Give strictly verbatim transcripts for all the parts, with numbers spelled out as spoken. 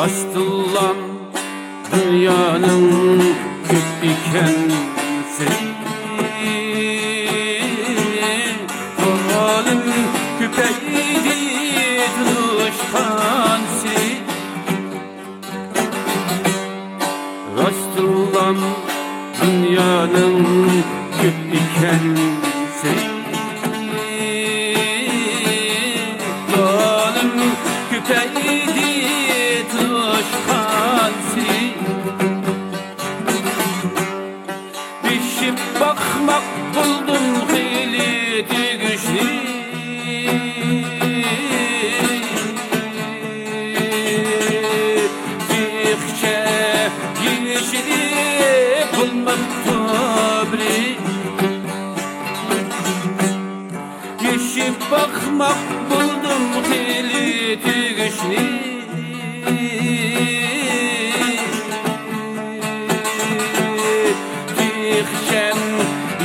راستىنلام دۇنيانىڭ كۆپ ئىكەن سىرى، ئالىم كۆپەيدى تونۇشقان سىرى. راستىنلام دۇنيانىڭ كۆپ ئىكەن سىرى، ئالىم كۆپەيدى تونۇشقان سىرى. پىشىپ باقماق بولدۇم خېلى تېگىشلىك، تېخىچە يېشىلى بولماپتۇ بىرى. يېشىپ باقماق بولدۇم خېلى تېگىشلىك، تېخىچەم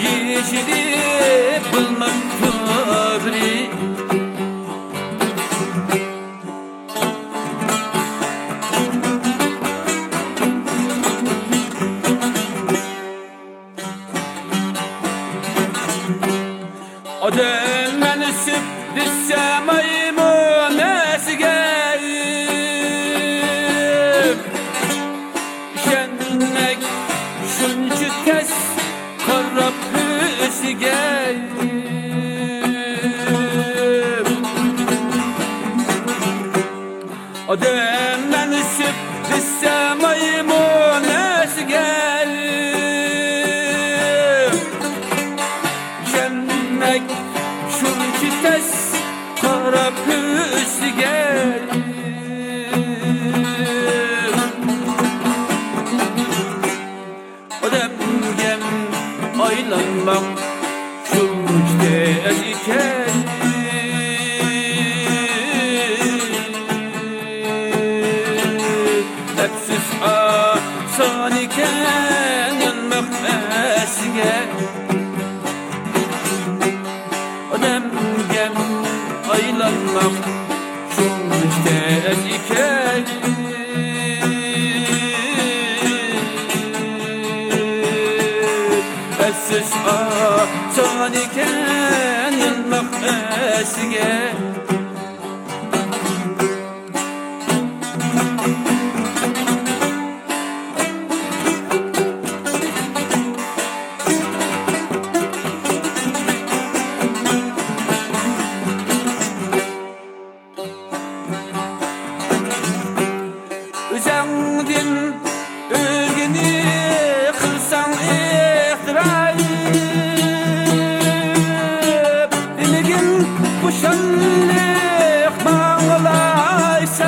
يېشىلى بولماپتۇ بىرى. ئادەم مەنسۇپ دېسە مايمۇن ئەسگەر، ئىشەنمەك شۇنچە تەس قاراپ ئۆزىگە. ئادەم مەنسۇپ دېسە مايمۇن ئەسگەر، ئىشەنمەك شۇنچە تەس قاراپ ئۆزىگە. ئادەمگە ئايلانماق شۇنچە تەس ئىكەن، ئەپسۇس ئاسان ئىكەن يانماق ئەسكە. ئادەمگە ئايلانماق شۇنچە تەس ئىكەن، ئەپسۇس ئاسان ئىكەن يانماق ئەسكە. ئۆزۈڭدىن ئۆزگىنى قىلساڭ ئېتىراپ، دېمىگىن خۇشاللىق ماڭىلايسەن.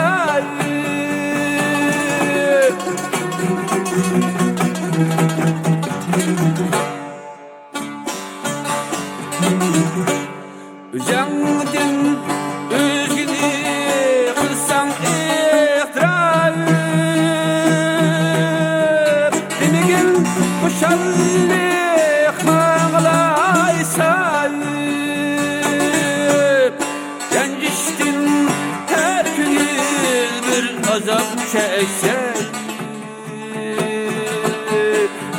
ئۆزۈڭدىن ئۆزگىنى قىلساڭ ئېتىراپ، دېمىگىن خۇشاللىق ماڭىلايسەن. رەنجىشتىن ھەر كۆڭۈل بىر ئازاب چەكسە،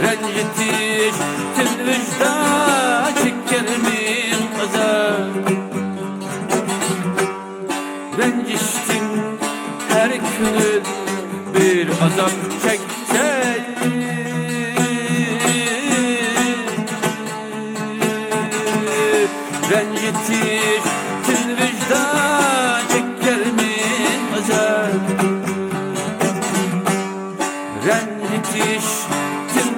رەنجىتىشتىن ۋىجدان چېكەرمىش ئازاب. رەنجىشتىن ھەر كۆڭۈل بىر ئازاب چەكسە، رەنجىتىشتىن ۋىجدان چېكەرمىش ئازاب. رەنجىتىشتىن